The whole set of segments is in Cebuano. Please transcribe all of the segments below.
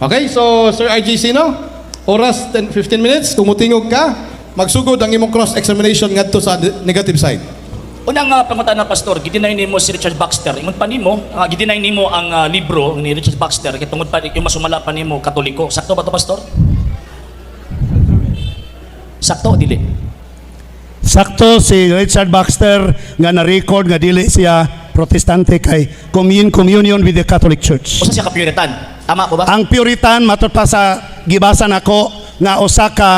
Okay, so Sir RJ Sino, oras 10, 15 minutes, kung mutingog ka, magsugod ang imong cross-examination ngadto sa negative side. Unang pangutana, Pastor, gideny nimo si Richard Baxter. Ingon pa nimo, gideny nimo ang libro ni Richard Baxter kay tungod pa yung masumala pa nimo Katoliko. Sakto ba to, Pastor? Sakto o dili? Sakto si Richard Baxter nga na-record nga dili siya Protestante kay communion with the Catholic Church. Usa siya ka Puritan. Tama ko ba? Ang Puritan matud pa sa gibasa nako nga usa ka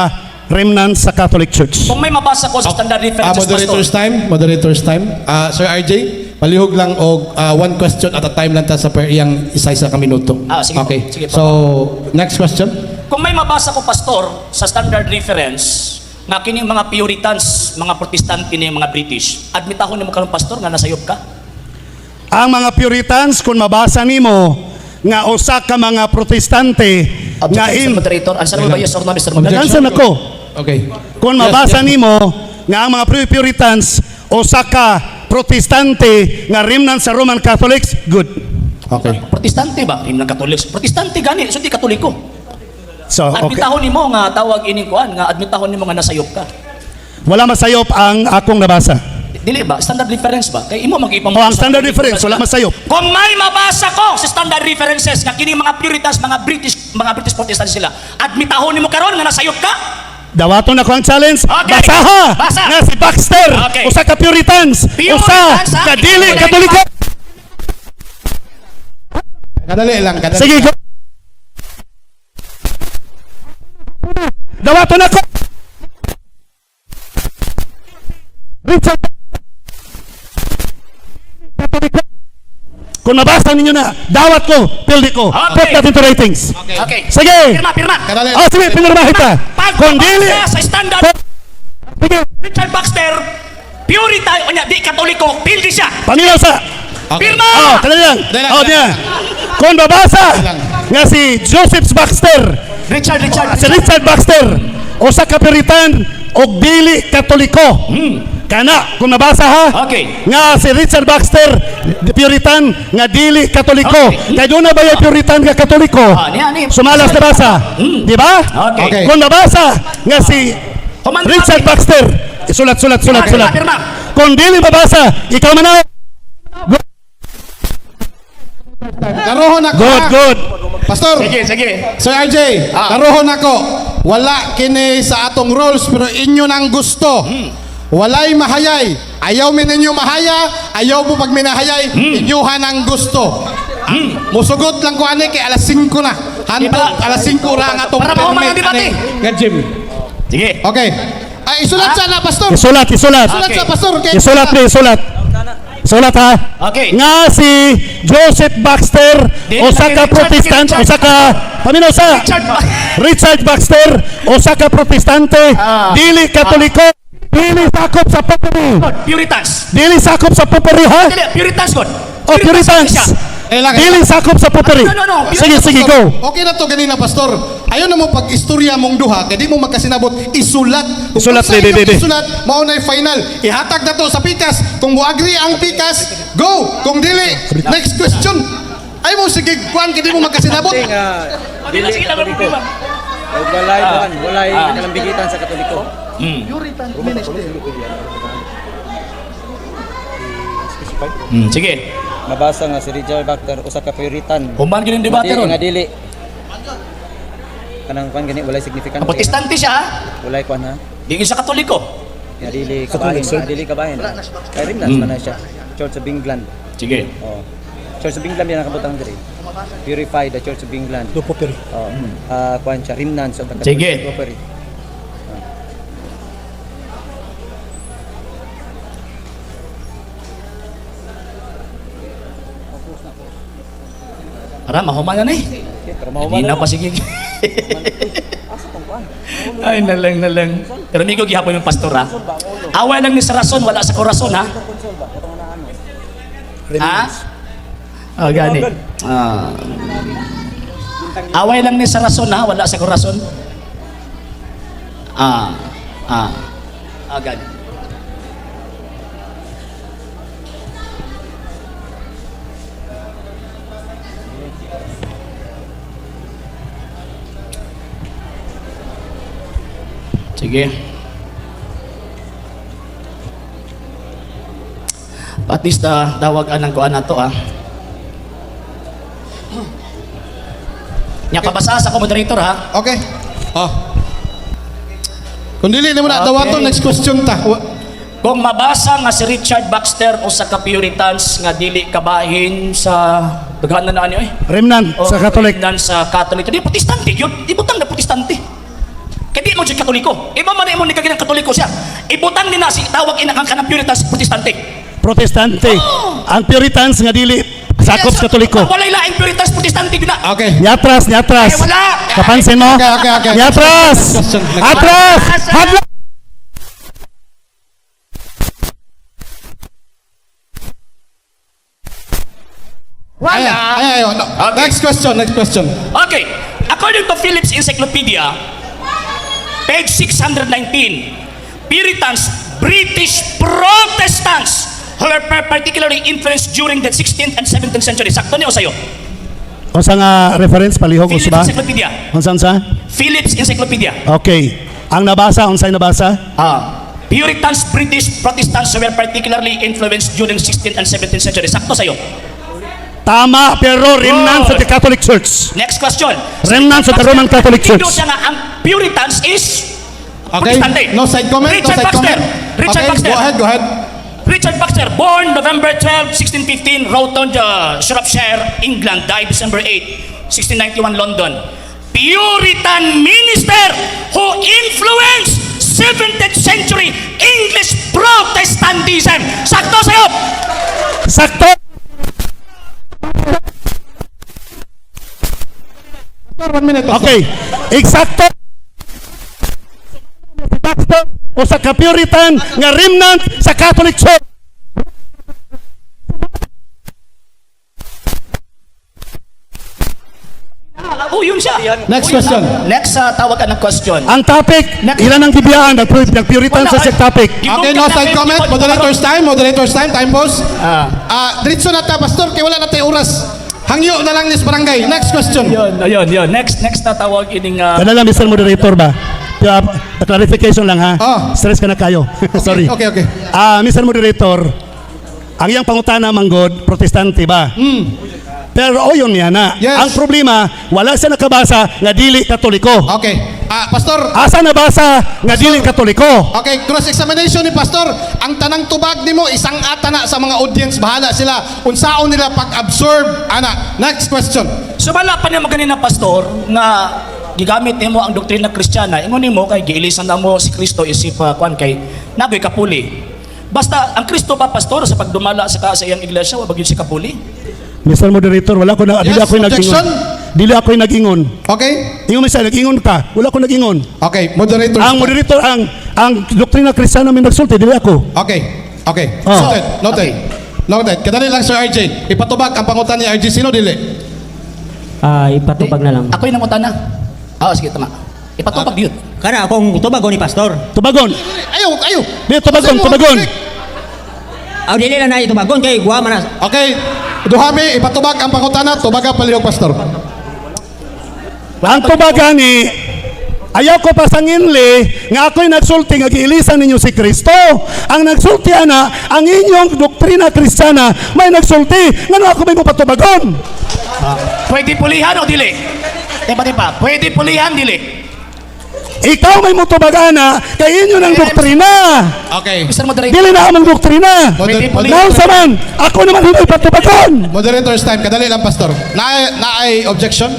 remnant sa Catholic Church. Kung may mabasa ko sa standard references, Moderator's Pastor. time, moderator's time. Sir RJ, palihog lang og one question at a time lang ta sa per iyang isa-isa ka minuto. Sige po, Okay. sige po. So, next question. Kung may mabasa ko, Pastor, sa standard reference nga kini mga Puritans, mga Protestante ni mga British, admitahon nimo karon, Pastor, nga nasayop ka? Ang mga Puritans kung mabasa nimo nga usa ka mga Protestante nga Objection, in Mr. Moderator. Answer mo ba yes or no, Mr. Moderator? Answer nako. Okay. Kung mabasa nimo nga ang mga Puritans usa ka Protestante nga remnant sa Roman Catholics, good. Okay. Protestante ba? Hindi ng Katoliko. Protestante gani, so di Katoliko. So, okay. Admitahon nimo nga tawag ining kuan nga admitahon nimo nga nasayop ka. Wala masayop ang akong nabasa. Dili ba? Standard reference ba? Kay imo mag-ipang O ang standard reference, wala masayop. Kung may mabasa ko sa standard references nga kini mga Puritans, mga British Protestants sila, admitahon nimo karon nga nasayop ka? Dawaton ako ang challenge. Okay. Basaha! Basa. Nga si Baxter, Okay. usa ka Puritans, usa Puritans, ha? ka dili Ikaw na Katoliko. Kadali lang, kadali. Sige, go. Dawaton ako. Richard Katoliko. Kung nabasa ninyo na, dawat ko, pildi ko. Okay. Put that into ratings. Okay. Sige. Pirma, pirma. Kadali. Oh, sige, pinirmahin ka. Pag Kung dili, sa standard sige, Richard Baxter, Puritan, onya di Katoliko, pildi siya. paminaw sa. Okay. Pirma! Oh, kadali lang. Dali lang, Oh, dali niya. lang. Kung babasa lang. nga si Joseph Baxter, Richard, Richard, si Richard Baxter, usa ka Puritan og dili Katoliko. Kana, kung nabasa ha? Okay. Nga si Richard Baxter, Puritan nga dili Katoliko. Okay. Kay doon na ba yung Puritan nga Katoliko? Ah, niya, niya. Sumalas nabasa. Di ba? Okay. Okay. Kung nabasa nga si Human- Richard Baxter, sulat, sulat, sulat, Pirma, sulat. pirma. Kung dili mabasa, ikaw man na. Karohon ako. Good, ha? good. Pastor. Sige, sige. Sir RJ, karohon ako. Wala kini sa atong rules pero inyo nang gusto. Walay mahayay. Ayaw mi ninyo mahaya, ayaw mo pag minahayay, inyuhan ang gusto. Musugot lang ko ani kay alas 5 na. Hantod Iba. alas 5 ra ang atong Para mahuman ang permit debate. ani nga gym. Sige. Okay. Ay isulat sana, Pastor. Isulat, isulat. Isulat Okay. sa Pastor kay Isulat, pre, isulat. Isulat ha. Okay. Nga si Joseph Baxter, usa ka Richard, Protestant, Richard. usa ka paminaw sa Richard Richard Baxter, usa ka Protestante, dili Katoliko, dili sakop sa Popery. Puritans. Dili sakop sa Popery ha. Dili, Puritans god. O Puritans. Siya. Eh, lang, eh. Dili sakop sa Popery. No, no, no. Sige, sige, go. Okay na to ganina, Pastor. Ayaw na mo pag istorya mong duha kay di mo magkasinabot isulat. Kung Isulat, unsa baby, inyong baby. Isulat mao nay final. Ihatag na to sa pikas. Kung mo-agree ang pikas, go. Kung dili, next question. Ay mo sige kuan kay di mo magkasinabot. Nga Dili, sige lang problema. walay kuan, walay kalambigitan sa Katoliko. Sige. Mabasa nga si Richard Baxter usa ka Puritan. Human gyud ang debate Nga ron. Nga dili. Kanang kuan gani walay significant. Ang Protestante siya, ha? Walay kuan ha. Di gyud siya Katoliko. Nga dili kabahin, nga dili kabahin. Kay remnants man na siya. Church of England. Sige. Oh. Church of England yan ang kabutang diri. Purify the Church of England. Do Popery. Oh. Ah, kuan siya remnants of the Catholic Sige. Popery. Ara, mahuman na ni. Okay, pero mahuman Hindi na. na pa sige. Ay, nalang, nalang. Pero migo gihapon yung pastor, ha? Away lang ni sa rason, wala sa korason, ha? Ha? Oh, gani. Ah. Away lang ni sa rason, ha? Wala sa korason. Ah. Ah. Ah, gani. Sige. At least tawag anang kuan nato ah. Nya pabasa sa ko, moderator, ha. Okay. Oh. Kung dili nimo na dawaton, next question ta. Kung mabasa nga si Richard Baxter usa ka Puritans nga dili kabahin sa daghan na ani oy. Remnant O, sa Catholic. Remnant sa Catholic. Di Protestante yun. Ibutang na Protestante. Kay di mo siya Katoliko. Iba man imo ni kaginang Katoliko siya. Ibutang ni na si tawag ina kang kanang Puritans, Protestante. Protestante. Oh. Ang Puritans nga dili sakop sa Katoliko. Walay laing Puritans, Protestante gyud na. Okay. Niatras, niatras. Eh, wala. Kapansin mo? Okay. Niatras! Question. Atras! Hadlok! Ay, ay, ay, no. Next question, next question. Okay. According to Phillips Encyclopedia, page 619, Puritans, British Protestants, who were particularly influenced during the 16th and 17th century. Sakto niyo sa'yo. Unsa nga reference palihog Phillips usba? Encyclopedia. Unsa unsa? Phillips Encyclopedia. Okay. Ang nabasa, unsay nabasa? Ah. Puritans, British Protestants who were particularly influenced during 16th and 17th century. Sakto sa'yo. Tama, pero remnant sa the Catholic Church. Next question. Remnants of the Roman Catholic Church. Hindi siya nga ang Puritans is Okay. Protestante. No side comment, Richard no side Baxter. comment. Richard Okay, Baxter. go ahead, go ahead. Richard Baxter, born November 12, 1615, Roughton, Shropshire, England, died December 8, 1691, London. Puritan minister who influenced 17th century English Protestantism. Sakto sa'yo! Sakto! Pastor, 1 minute, Pastor. Okay. Eksakto. Si Baxter o sa ka-Puritan nga remnant sa Catholic Church. Oh, yun siya. Next Oh, yun question. na. Next, tawag ka ng question. Ang topic, ilan ang gibiyaan? Nag-Puritan sa siya topic. Okay, no side comment. Moderator's time, time pause. Ah. Ah, diretso na ta, Pastor, kay wala na tayo oras. Hangyo na lang ni sa barangay. Next question. Yun, ayun, yun. Next na tawag ining Kana lang, Mr. Moderator ba? Clarification lang ha. Ah. Stress ka na kayo. Sorry. Okay. Ah, Mr. Moderator, ang iyang pangutana manggod, Protestante ba? Pero o yun niya na. Yes. Ang problema, wala siya nakabasa nga dili Katoliko. Okay. Ah, Pastor, Asa nabasa nga dili Katoliko? Okay, cross-examination ni Pastor. Ang tanang tubag nimo isang ata na sa mga audience, bahala sila. Unsaon nila pag-absorb ana. Next question. Sumala pa nimo ganina, pastor, nga gigamit nimo ang doktrina Kristiyana. Ingon nimo kay giilisan na mo si Kristo isip kuan kay nagoy kapuli. Basta ang Kristo pa, pastor, sa pagdumala sa iyang iglesia wa bagyo si kapuli. Mr. Moderator, wala ko na dili Yes, ako nag-ingon. objection. Dili ako nag-ingon. Okay? Ingon man siya, nag-ingon ka. Wala ko nag-ingon. Okay, moderator. Ang moderator ang doktrina Kristiyana may nagsulti, dili ako. Okay. Okay. Oh. Noted. Noted. Noted. Kadali lang, Sir RJ. Ipatubag ang pangutan ni RJ, sino dili? Ah, ipatubag na lang. Ako'y nangutana. Ah, sige, tama. Ipatupag yun. Kana akong tubagon ni pastor. Tubagon. Ayaw, ayaw. Di tubagon, tubagon. Aw dili lang na tubagon kay guwa man na. Okay. Duhami, ipatubag ang pangutana, tubaga palihog, Pastor. Ang tubagan ni ayaw ko pasanginli nga ako'y nagsulti nga giilisan ninyo si Kristo. Ang nagsulti ana, ang inyong doktrina Kristiyana may nagsulti ngano ako may mopatubagon. Pwede pulihan o dili? Tepa, tepa. Pwede pulihan, dili. Ikaw may motubag ana kay inyo ng doktrina. Okay. Mr. Moderator. Dili na among doktrina. Pwede Naunsa man, ako naman hindi patubagon. Moderator's time, kadali lang, Pastor. Na ay objection?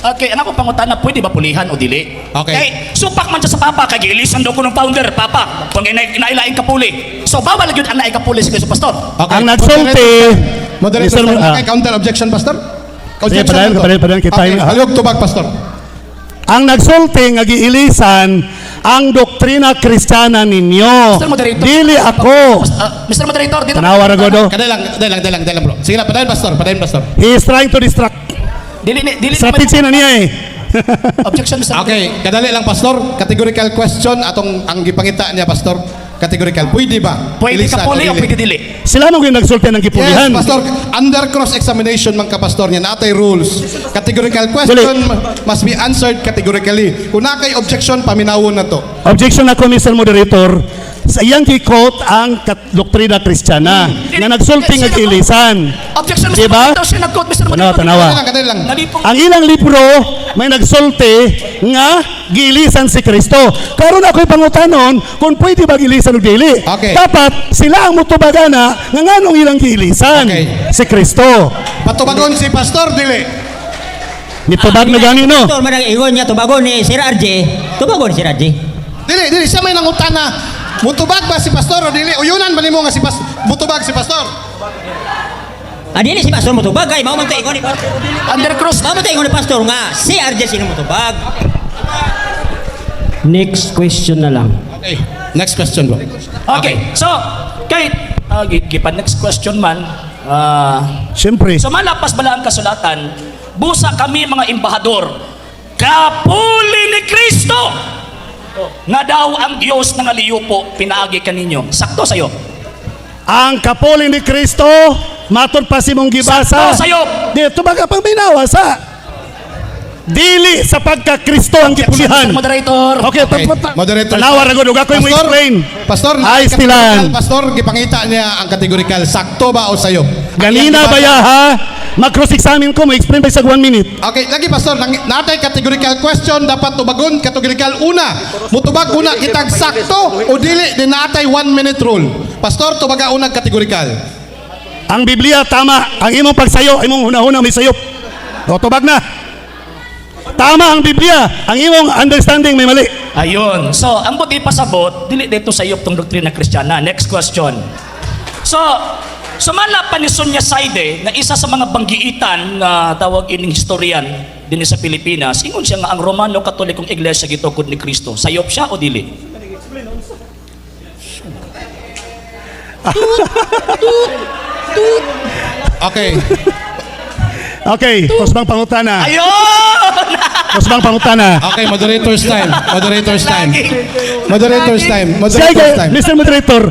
Okay, ang akong pangutana, pwede ba pulihan o dili? Okay. Kay, supak man siya sa papa, kay giilisan daw ko ng founder, papa, kung inailaing kapuli. So, bawal yun ang naay kapuli sa Kristo, Pastor. Okay. Ang nagsulti, Moderator's Mr. time. Ah. Okay, counter objection, Pastor? Sige, padayon, na to. padayon, padayon, kay time, Okay, ah. palihog tubag, Pastor. Ang nagsulti nga giilisan ang doktrina Kristiyana ninyo. Mr. Moderator. Dili ako. Ah, Mr. Moderator, dito. Tanawa ra godo. Kadali lang, kadali lang, kadali lang, kadali lang, bro. Sige na, padayon, Pastor, padayon, Pastor. He is trying to distract. Dili, Strategy na niya eh. Objection, Mr. Okay, kadali lang, Pastor. Categorical question atong ang gipangita niya, Pastor. Categorical. Pwede ba? Pwede Ilisan kapuli o dili? pwede dili? Sila mo yung nagsulti ng Yes, gipulihan. Pastor. Under cross-examination man ka, Pastor niya. Natay rules. Categorical question. must be answered categorically. Kung naa kay objection, paminawon na to. Objection ako, Mr. Moderator. Sa iyang gi-quote ang doktrina Kristiyana nga nagsulti nga giilisan. Objection, Mr. Diba? Moderator. Siya nag-quote, Mr. Tanawa, Moderator. tanawa. Kadali lang, kadali lang. Nalipong. Ang ilang libro may nagsulti nga giilisan si Kristo. Karon ako'y pangutanon kung pwede ba gilisan o dili. Okay. Dapat sila ang mutubagana nga nganong ilang giilisan si Kristo. Patubagon si Pastor, dili. Nitubag na gani, no? Pastor, manang ingon niya tubagon ni Sir RJ. Tubagon ni Sir RJ. Dili, dili siya may nangutana. Mutubag ba si Pastor o dili? Uyunan ba nimo nga si Pastor? Mutubag si Pastor? Ah, dili si Pastor motubag kay mao man ta ingon ni Pastor. Under cross. Mao man ta ingon ni Pastor nga si RJ sino motubag. Next question na lang. Okay. Next question, bro. Okay. So, kay gipan next question man. Siyempre. So malapas bala ang kasulatan, busa kami mga embahador, kapuli ni Kristo, nga daw ang Diyos nga liyupo pinaagi kaninyo. Sakto sa'yo. Ang kapuli ni Kristo matod pa si mong gibasa. Sakto sa'yo. Di tubag ka pang minawa sa dili sa pagka Kristo ang gipulihan. Mr. Moderator. Okay, Okay. Moderator. Tanawa ra gud ug ako'y mo explain. Pastor, Ay, stilan. Pastor, gipangita niya ang categorical. Sakto ba o sayo? Ganina ba ya ha? Mag-cross examine ko, mo explain pa sa 1 minute. Okay, lagi Pastor, natay categorical question dapat tubagon categorical una. Mutubag una kitag sakto o dili di natay 1 minute rule. Pastor, tubaga una categorical. Ang Biblia tama, ang imong pagsayo, imong hunahuna may sayop. O tubag na. Tama ang Biblia, ang imong understanding may mali. Ayun. So, ang buti pasabot, dili dito sa iyop tong doktrina Kristiyana. Next question. So, sumala pa ni Sonia Saide na isa sa mga banggiitan na tawag ining historian din sa Pilipinas, ingon siya nga ang Romano Katolikong Iglesia gitukod ni Kristo. Sayop siya o dili? Okay. Okay, kusbang pangutana. Ayun! Kusbang pangutana. Okay, moderator's time. Moderator's time. Moderator's time. Siya Moderator's kay- time. Mr. Moderator,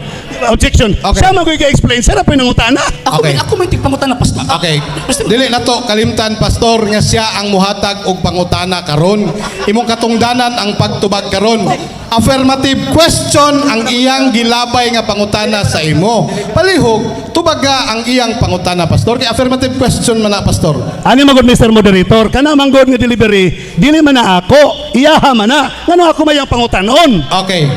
objection. Okay. Siya magoy ka-explain, siya na pinangutana. Ako, Okay. ako may tigpangutan na pastor. Okay. Mr. Dili na to kalimtan, Pastor, nga siya ang muhatag og pangutana karon. Imong katungdanan ang pagtubag karon. Affirmative question ang iyang gilabay nga pangutana sa imo. Palihog, tubaga ang iyang pangutana, Pastor. Kay affirmative question man na, Pastor. Ani magod, Mr. Moderator, kana manggod nga delivery, dili man na ako, iyaha man na. Ngano ako may ang pangutanon? Okay.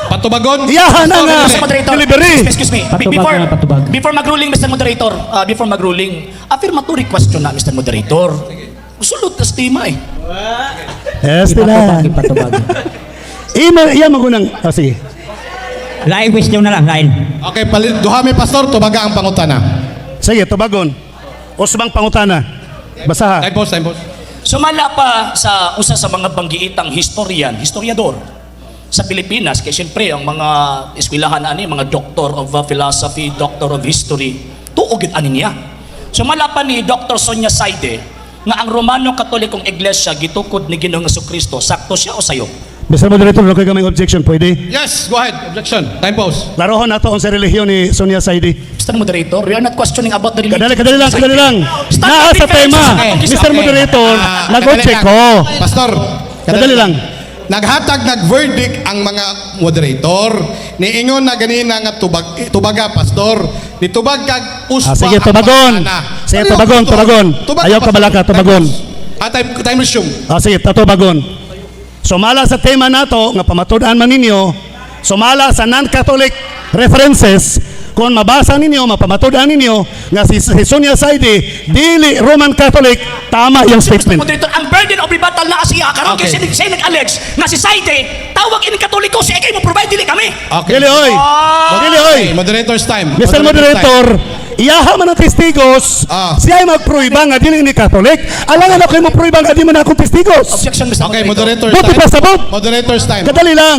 Patubagon. Iyaha na Pastor, nga. dili. Mr. Moderator, Delivery. excuse me. Patubag Before, na, patubag. before mag-ruling, Mr. Moderator, before mag-ruling, affirmatory question na, Mr. Moderator. Sulod na tema eh. Yes, Ipatubag, tila. ipatubag. Ima, iya magunang. Oh, sige. Lain question na lang, lain. Okay, palit duha mi, Pastor, tubaga ang pangutana. Sige, tubagon. Usbang pangutana. Basaha. Time pause, time pause. Sumala pa sa usa sa mga banggiitang historian, historiador sa Pilipinas, kay siyempre ang mga eskwelahan ani, mga doctor of philosophy, doctor of history, tuo gid ani niya. Sumala pa ni Dr. Sonia Saide nga ang Romano Katolikong Iglesia gitukod ni Ginoong Kristo, sakto siya o sayo? Mr. Moderator, wala ko'y gamay objection, pwede? Yes, go ahead. Objection. Time pause. Larohon nato ang sa relihiyon ni Sonia Saidi. Mr. Moderator, we are not questioning about the religion. Kadali, kadali lang, kadali lang. Stop Naa the sa tema. defense. Mr. Moderator, Ah, nag-object kadali ko. lang. Pastor, Kadali lang. Naghatag nag-verdict ang mga moderator. Niingon na ganina nga tubag, tubaga, Pastor. Nitubag kag uspa Ah, sige, ang tubagon. pangutana. Sige, Ano yung tubagon, gusto? tubagon. Tubag, Ayaw Pastor. kabalaka, tubagon. Ah, time, time resume. Ah, sige, tatubagon. Sumala sa tema nato nga pamatud-an man ninyo, sumala sa non-Catholic references, kung mabasa ninyo, mapamatud-an ninyo nga si Sonia Saidi dili Roman Catholic, tama yung Mr. statement. Moderator, ang burden of rebuttal na siya karon kay siya nag-allege nga si Saide tawag ini Katoliko siya kay mo provide dili kami. Okay. Dili oy. Dili oy. Okay, moderator's time. Mr. Moderator's time. Moderator, iyaha man ang testigos, siya ay magpruiba nga dili ni Catholic. Alangan ako mo pruiba nga di man akong testigos. Objection, Mr. Okay, Moderator. moderator's Buti time. pa sabot. Moderator's time. Kadali lang.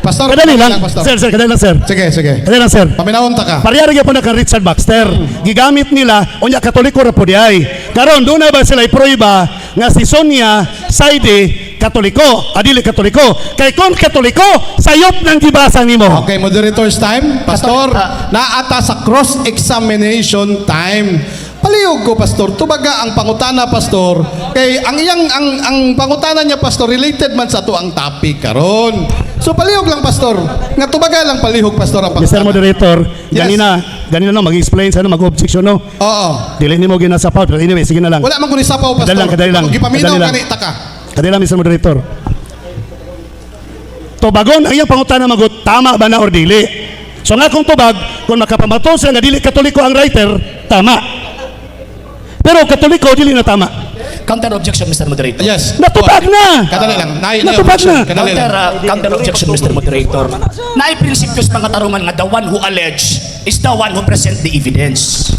Pastor, Kadali lang. Pastor. Sir, sir, kadali lang, sir. Sige, sige. Kadali lang, sir. Paminawon ta ka. Parehara gyapon na kang Richard Baxter. Gigamit nila unya Katoliko ra pud ay. Karon doon na ba sila ipruiba nga si Sonia Saide Katoliko, adili Katoliko. Kay kon Katoliko, sayop nang gibasa nimo. Okay, moderator's time. Pastor, naata sa cross-examination time. Palihog ko, pastor, tubaga ang pangutana, pastor, kay ang iyang ang pangutana niya, pastor, related man sa ato ang topic karon. So palihog lang, pastor, nga tubaga lang palihog, pastor, ang Mr. pangutana. Moderator, Yes. ganina, ganina no, mag-explain sa no, mag-objection no. Oo. Dili nimo ginasapaw, pero anyway, sige na lang. Wala man ko ni sapaw, pastor. Kadali lang, kadali lang. Gipaminaw Kadali lang. kani taka. Kadali lang, Mr. Moderator. Tubagon ang iyang pangutana magot, tama ba na or dili? So nga kung tubag, kung makapamato sila nga dili Katoliko ang writer, tama. Pero Katoliko dili na tama. Counter objection, Mr. Moderator. Yes. Natubag na! Kadali lang. Natubag na! Kadali Counter, lang. Counter objection, Mr. Moderator. Naay prinsipyos mga tarungan nga the one who allege is the one who present the evidence.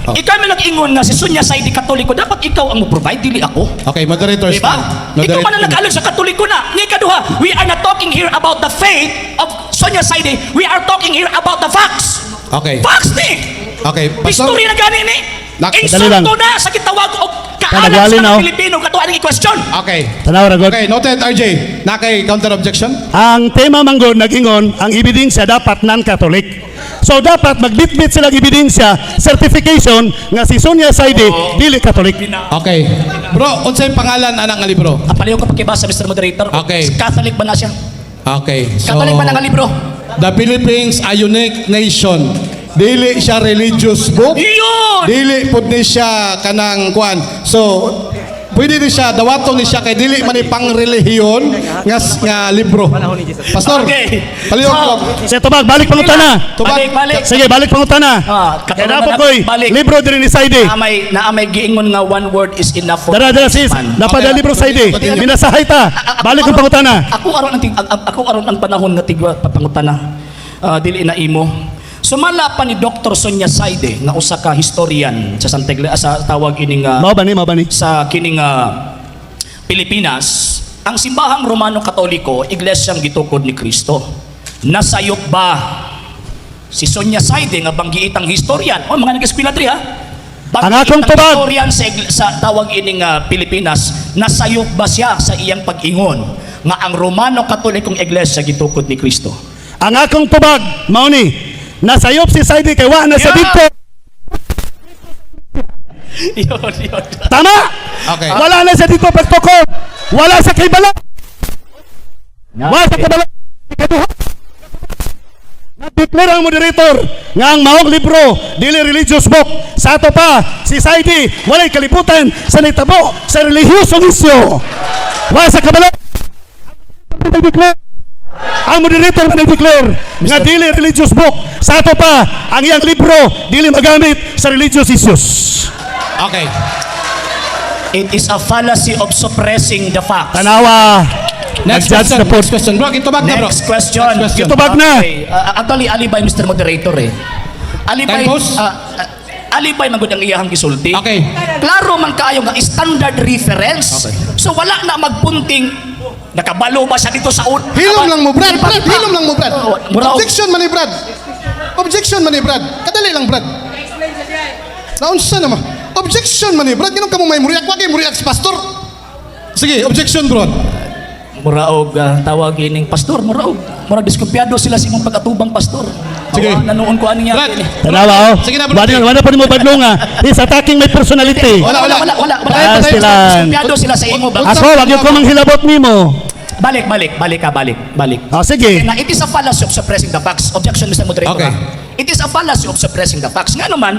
Oh. Ikaw may nag-ingon nga si Sonia Saidi Katoliko, dapat ikaw ang mo-provide, dili ako. Okay, moderator. Diba? stand. Ikaw man ang nag-allege sa Katoliko na. Nga ikaduha, we are not talking here about the faith of Sonia Saidi. We are talking here about the facts. Okay. Facts ni! Okay, pastor. History na gani ni. Dali lang. Insulto na sa gitawag og kaalam Kanagwali sa na, mga oh. Pilipino kato aning i-question. Okay. Tanaw ra god. Okay, noted, RJ. Na kay counter objection? Ang tema manggod nag-ingon, ang ebidensya dapat non-Catholic. So dapat magbitbit sila ebidensya, certification nga si Sonia Saidi dili Catholic. Okay. Bro, unsay pangalan anang nga libro? Apaliw ka pakibasa, Mr. Moderator. Okay. Catholic ba na siya? Okay. So, Catholic ba na nga libro? The Philippines, a unique nation. Dili siya religious book. Yun! Dili pud ni siya kanang kuan. So, pwede ni siya dawaton ni siya kay dili man ni pangrelihiyon nga nga libro. Pastor. Okay. Palihog So, ko. Sige, tubag, balik pangutana. Tubag. Balik, balik. Sige, balik pangutana. Ah, Kaya katarungan dapat na- ko'y balik. libro diri ni Saidi. Naamay giingon nga one word is enough for Dara, dara sis, man. napada Okay. libro Saidi. Continue. Minasahay ta. Balik ang pangutana. Ako aron ang panahon nga tigwa papangutana. Ah, dili na imo. Sumala pa ni Dr. Sonia Saide nga usa ka historian sa Santa Iglesia sa tawag ining Mao ba ni, mao ba ni? sa kining Pilipinas, ang simbahang Romano Katoliko, iglesyang gitukod ni Kristo. Nasayop ba si Sonia Saide nga banggiitang historian? O mga nag-eskwela diri ha. Ang akong Banggiitang tubag. historian sa tawag ining Pilipinas, nasayop ba siya sa iyang pag-ingon nga ang Romano Katolikong iglesia gitukod ni Kristo? Ang akong tubag, mao ni. Nasayop si Saidi kay wa na sa Yeah. dito. Yun, yun. Tama? Okay. Wala na siya dito pagtukod. Wala sa kaibala. Wala sa kaibala. Ikaduha. Na-declare ang moderator nga ang maong libro dili religious book. Sa ato pa si Saidi walay kalibutan sa nitabo sa relihiyosong isyu. Wala sa kabalo. Nag-declare. Ang moderator na nag-declare nga dili religious book. Sa ato pa ang iyang libro dili magamit sa religious issues. Okay. It is a fallacy of suppressing the facts. Tanawa. Next Nag-judge question. na po. Next question. Bro, gitubag na, bro. Next question. Next question. Gitubag na. Okay. Actually, alibay, Mr. Moderator eh. Alibay, Time pause? Alibay magud ang iyahang gisulti. Okay. Klaro man kaayo nga standard reference. Okay. So wala na magpunting nakabalo ba siya dito sa un. Hilom lang mo, Brad. Brad, hilom lang mo, Brad. Oo, mura- Objection man ni Brad. Objection man ni Brad. Kadali lang, Brad. Naunsa naman. Objection man ni Brad. Ganun ka mo may muriak. Wag kay muriak si pastor. Sige, objection, bro. Muraog tawag ining pastor, muraog. Murag diskumpiyado sila sa imong pag-atubang pastor. Sige. Awa, nanuon ko ani niya. Brad. Tanawa oh. Sige na, bro. Wala, wala pa nimo badlong ah. He's attacking my personality. Wala, Wala, wala, wala, wala. Ah, sila. Diskumpiyado sila sa imo ba? Ako, wag yun ko manghilabot nimo. Balik, balik, balik ka, balik, balik. Ah, sige. Na it is a fallacy of suppressing the facts. Objection, Mr. Moderator. Okay. ah. It is a fallacy of suppressing the facts. Nga naman,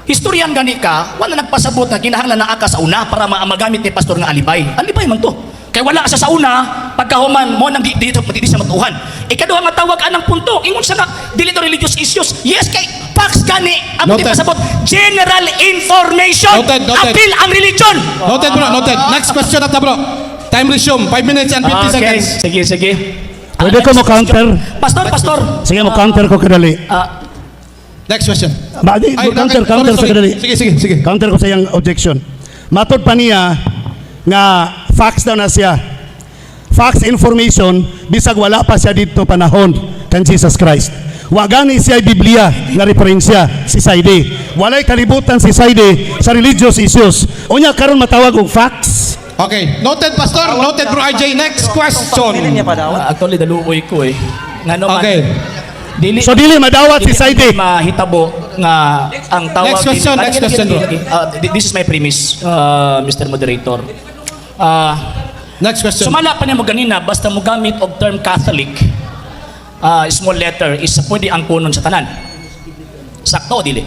historian gani ka, wala nagpasabot na kinahanglan na aka sa una para magamit ni pastor nga alibay. Alibay man to. Kay wala sa una, pagkahuman mo nang di, di, di, di sa matuhan. Ikaduha nga tawag anang punto. Ingon siya nga, dili to religious issues. Yes, kay facts gani. Ang di Noted. pasabot, general information. Noted, noted. Appeal ang religion. Noted, bro. Noted. Next question na ta, bro. Time resume. 5 minutes and 50 Okay, seconds. sige, sige. Pwede ko mo counter. Pastor, pastor. Sige, mo counter ko kadali. Ah, Next question. Ba, di, Ay, counter, okay. counter Sorry, sa sorry. kadali. Sige, sige, sige. Counter ko sa iyang objection. Matod pa niya nga facts daw na siya. Facts information bisag wala pa siya dito panahon kan Jesus Christ. Wa gani siya Biblia nga referensya si Saide. Walay kalibutan si Saide sa religious issues. Unya karon matawag og facts. Okay. Noted, pastor. Noted, bro RJ. Next question. Dili niya padawat. Actually, daluoy ko eh. Nga naman, Okay. Dili, So dili madawat si dili Saide. mahitabo. Nga ang tawag Next question, Ah, next lagi, question, lagi, bro. lagi. This is my premise, Mr. Moderator. Next question. Sumala pa nimo ganina, basta mo gamit og term Catholic, small letter is pwede ang kunon sa tanan. Sakto o dili?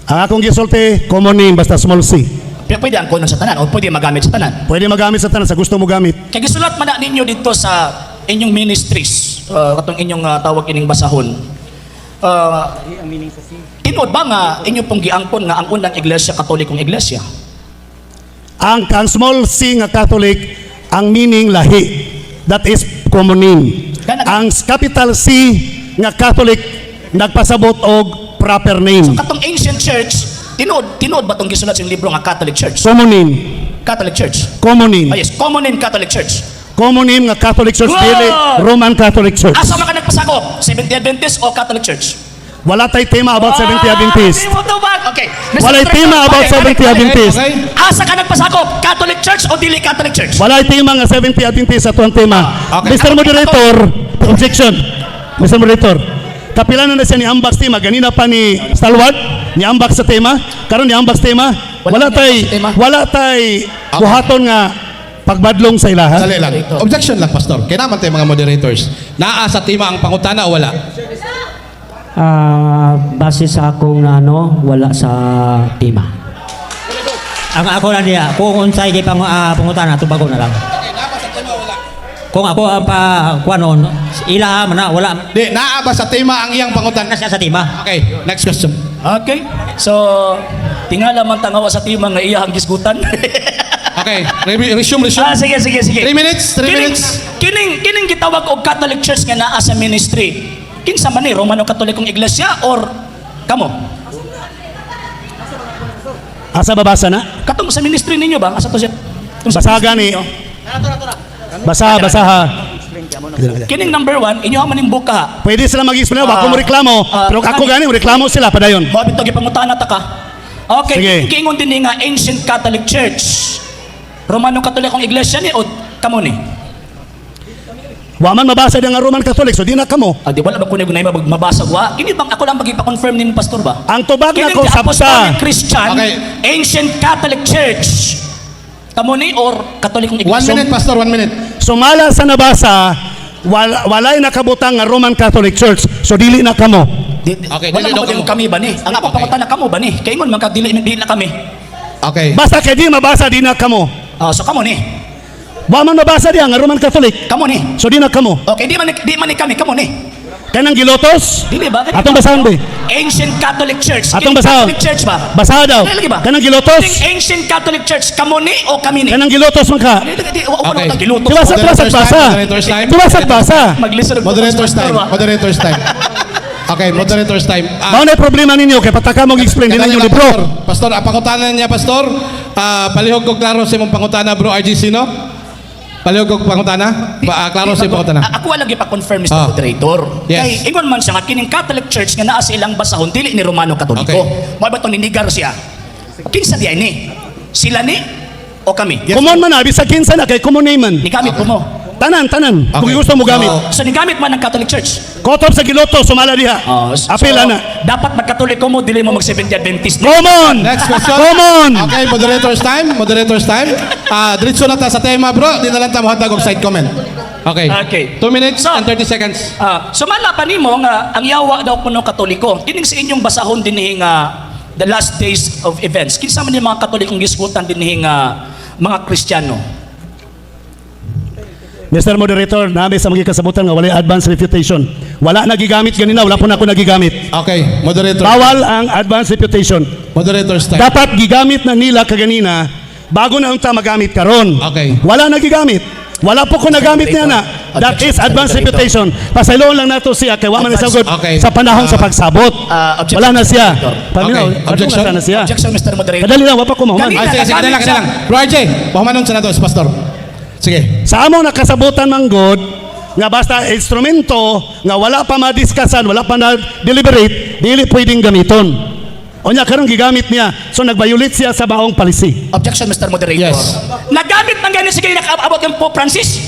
Ang akong gisulti, common name basta small c. Pero pwede ang kunon sa tanan o pwede magamit sa tanan. Pwede magamit sa tanan sa gusto mo gamit. Kay gisulat man na ninyo dito sa inyong ministries, katong inyong tawag ining basahon. Tinuod ba nga inyo pong giangkon nga ang unang iglesia Katolikong iglesia? Ang small c nga Catholic, ang meaning lahi. That is common name. Ang capital C nga Catholic nagpasabot og proper name. Katong ancient church, tinuod tinuod ba tong gisulat sa inyong libro nga Catholic Church? Common name. Catholic Church. Common name. Ah, yes, common name Catholic Church. Common name nga Catholic Church, Wow! dili Roman Catholic Church. Asa man ka nagpasakop? Seventh Day Adventist o Catholic Church? Wala tay tema about Seventh-day Adventist. Ah, di mo tubag. Okay. Mr. Walay Moderator, tema about balik, Seventh-day balik, balik. Adventist. Okay. Asa ka nagpasakop? Catholic Church o dili Catholic Church? Walay tema nga Seventh-day Adventist ato ang tema. Okay. Mr. Moderator, objection. Mr. Moderator, kapila na na siya ni Ambak tema ganina pa ni Stalwart ni Ambak sa tema, karon ni Ambak sa tema. Wala Wala ni tay ambak sa tema. wala tay buhaton nga pagbadlong sa ilaha. Dali lang. Objection lang, Pastor. Kaya naman tayo mga moderators. Naa sa tema ang pangutana o wala? Base sa akong ano, wala sa tema. Ang ako lang diya, kung unsay kay pangutana, tubago na lang. Kung ako ang pa kuanon, ila man na wala man Di, naa ba sa tema ang iyang pangutana? Na siya sa tema. Okay, next question. Okay. So, tingala man tangawa sa tema nga iya ang gisgutan. Okay, resume, resume. Ah, sige, sige, sige. 3 minutes, 3 Kining, minutes. kining gitawag og Catholic Church nga naa sa ministry. Kinsa man ni Romano Katolikong Iglesia or kamo? Asa babasa na? Katong sa ministry ninyo ba? Asa to siya? Katong sa Basa ministry gani. ninyo? Basa, basaha. Kining number one, inyo man ning buka. Pwede sila mag-explain, wa ko mo reklamo, pero ako gani mo reklamo sila padayon. Mao bitaw gipangutana ta ka. Okay, Sige. kining giingon din ni nga Ancient Catholic Church. Romano Katolikong Iglesia ni o kamo ni? Wa man mabasa nga Roman Catholic, so di na kamo. Ah, di wala ba kuno gunay mabasa wa? Kini bang ako lang magipa-confirm nimo, pastor ba? Ang tubag na Kining ko the sabta. Apostolic Christian Okay. Ancient Catholic Church. Kamo ni or Katolikong One Iglesia? minute, Pastor, 1 minute. Sumala sa nabasa, walay nakabutang nga Roman Catholic Church, so dili na kamo. Okay, Wala dili man daw ko kamo. kami ba ni? Ang ako pangutana kamo ba ni? Kay ingon man ka dili dili na kami. Okay. Basta kay di mabasa, di na kamo. Ah, so kamo ni. Wa man mabasa diya nga Roman Catholic, Kamo ni. so di na kamo. Okay, di man ni kami, kamo ni. Kanang gilotos? Dili ba? Atong basahan ba? Ancient Catholic Church. Atong Kining basahan. Catholic Church ba? Basaha daw. Dili lagi ba? Kanang gilotos? Kining Ancient Catholic Church, kamo ni o kami ni? Kanang gilotos man ka. Dili, di, wa Okay. okay. Gilutos. Tiwasa, tiwasa Moderator's basa. time, moderator's time. Tiwasa basa. Maglisod og Moderator's pastor, time. ba? Moderator's time. Okay, moderator's time. Ah, Mao na problema ninyo kay pataka mo explain din Kadali ninyo lang, libro. Pastor, Pastor, ang pangutana niya, Pastor, palihog ko klaro sa imong pangutana, bro RGC, no? Palihog ko pangutana? Klaro sa imong pangutana. Ako walang gipa-confirm, Mr. Ah. Moderator. Yes. Kay ingon man siya nga kining Catholic Church nga naa sa ilang basahon dili ni Romano Katoliko. Okay. Mao ba tong ninigar siya? Kinsa di ay ni? Sila ni o kami? Yes. Common man na bisag kinsa na kay common name man. Nigamit ko mo. Tanan, tanan. Kung Okay. gusto mo gamit. So, So nigamit man ng Catholic Church. Kotob sa gilotos sumala diha. So, Apil ana. dapat magkatoliko mo dili mo mag Seventh Adventist. Common. Next question. Common. Okay, moderator's time. Moderator's time. Diretso na ta sa tema, bro. Di na lang ta mohatag og side comment. Okay. Okay. 2 minutes So- and 30 seconds. Sumala pa nimo nga ang yawa daw kuno Katoliko. Kining sa inyong basahon dinhi nga the last days of events. Kinsa man yung mga Katolikong gisgutan dinhi nga mga Kristiyano? Mr. Moderator, nami sa mga kasabutan nga walay advance refutation. Wala nagigamit ganina, wala po na ako nagigamit. Okay, moderator. Bawal ang advance refutation. Moderator's time. Dapat gigamit na nila kaganina bago na unta magamit karon. Okay. Wala nagigamit. Wala po ko nagamit niya na. That is advance reputation. Pasayloon lang nato siya kay wa man Advance. isagod Okay. sa panahon sa pagsabot. Objection, Wala na siya. Mr. Paminaw, Okay. Objection. na siya. Objection, Mr. Moderator. Kadali lang, wa pa ko mahuman. Kanina, Sige, sige, nagamit kadali lang, kadali lang. Bro RJ, pahumanon sa nato, Pastor. Sige. Sa among nakasabutan manggod nga basta instrumento nga wala pa madiskasan, wala pa na deliberate, dili pwedeng gamiton. Unya karon gigamit niya. So nag-violate siya sa baong policy. Objection, Mr. Moderator. Yes. Nagamit man gani sige nakaabot yung Pope Francis.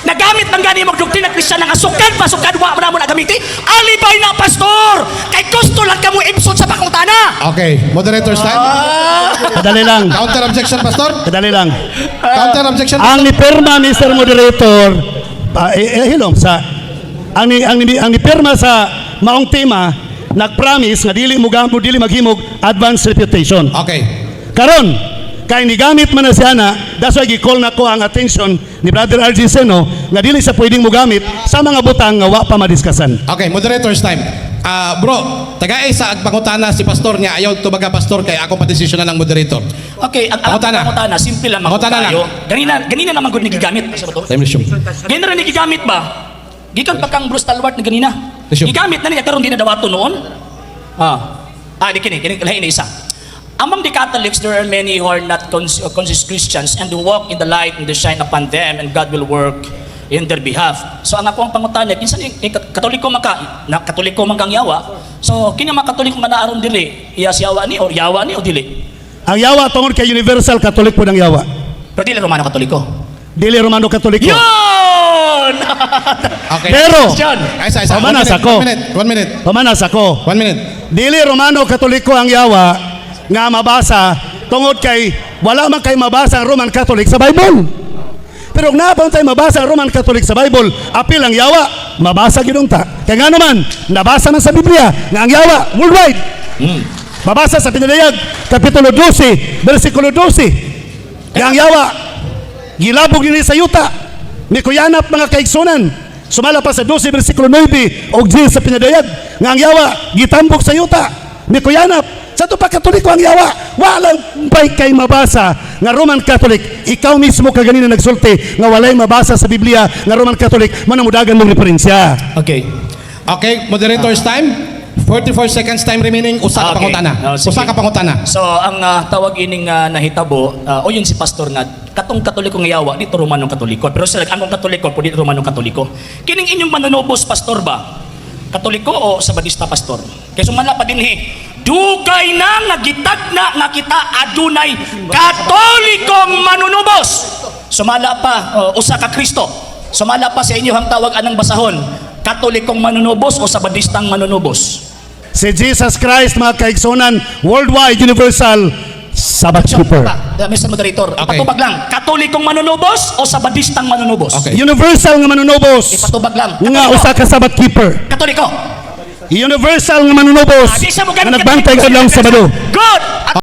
Nagamit man gani mo doktrina Kristiyana nga sukad pa sukad wa man mo nagamiti. Alibay na, pastor. Kay gusto lang kamo imsod sa pangutana. Okay, moderator's time. Kadali lang. Counter objection, Pastor. Kadali lang. Counter objection. Ang nipirma, Mr. Moderator, hilom sa ang nipirma sa maong tema nagpromise nga dili mo gamo, dili maghimog advance refutation. Okay. Karon, kay nigamit man na siya na, that's why gi-call na ko ang attention ni Brother RG Seno nga dili siya pwedeng mogamit sa mga butang nga wa pa madiskasan. Okay, moderator's time. Ah, bro, tagay sa agpangutana si pastor niya, ayaw tubaga, pastor, kay ako pa-desisyon na ng moderator. Okay, ang Pangutana. pangutana, simple lang Pangutana lang. tayo. Ganina ganina naman gud ni gigamit. Asa ba to? Time resume. Ganina rin ni gigamit ba? Gikan pa kang Bruce Talwart na ganina. Resume. Gigamit na niya karon di na dawato noon. Ah. Ah, di kini kini lahi ni isa. Among the Catholics, there are many who are not conscious Christians and who walk in the light and the shine upon them, and God will work in their behalf. So ang ako ang pangutana, kinsa ni eh, Katoliko man ka, na Katoliko man kang yawa. So kini mga Katoliko nga naaron dili, iya si yawa ni or yawa ni o dili? Ang yawa tungod kay Universal Catholic po ng yawa. Pero dili Romano Katoliko. Dili Romano Katoliko. Yun! Okay. Pero Christian. Ay, isa, isa. Pamanas One minute, ako. one minute, one minute, Pamanas ako. one minute. Dili Romano Katoliko ang yawa nga mabasa tungod kay wala man kay mabasa ang Roman Catholic sa Bible. Pero kung naa pa man tayo mabasa ang Roman Catholic sa Bible, apil ang yawa, mabasa gyud unta. Kay nga naman, nabasa man sa Biblia nga ang yawa worldwide. Mabasa sa Pinadayag, Kapitulo 12, versikulo 12. Nga ang yawa, gilabog nini sa yuta. Mikuyanap, mga kaigsunan. Sumala pa sa 12, versikulo 9 og 10 sa Pinadayag. Nga ang yawa, gitambok sa yuta. Mikuyanap. Sa ito pa Katoliko ang yawa. Walang bay kay mabasa nga Roman Catholic. Ikaw mismo kaganina nagsulti nga walay mabasa sa Biblia nga Roman Catholic manamudagan mong referensya. Okay. Okay, moderator's time. 44 seconds time remaining. Usa ka Okay. pangutana. Oh, sige. Usa ka pangutana. So ang tawag ining nahitabo, o yun si pastor nga katong Katoliko nga yawa dito Romanong Katoliko. Pero sila ang Katoliko po dito Romanong Katoliko. Kining inyong manunubos, pastor ba? Katoliko o Sabadista, pastor? Kay sumala pa dinhi, dugay na nga gitagna nga kita adunay Katolikong manunubos. Sumala pa usa ka Kristo. Sumala pa sa inyo ang tawag anang basahon, Katolikong manunubos o Sabadistang manunubos? Si Jesus Christ, mga kaigsunan, worldwide, universal, Sabbath keeper. Mr. Moderator, Okay. ipatubag lang. Katolikong manunubos o Sabadistang manunubos? Okay. Universal nga manunubos. Ipatubag lang. Nga Katoliko. usa ka Sabbath keeper. Katoliko. Universal nga manunubos. Ah, di siya mo Nga nagbantay kadlawng Sabado. Good! At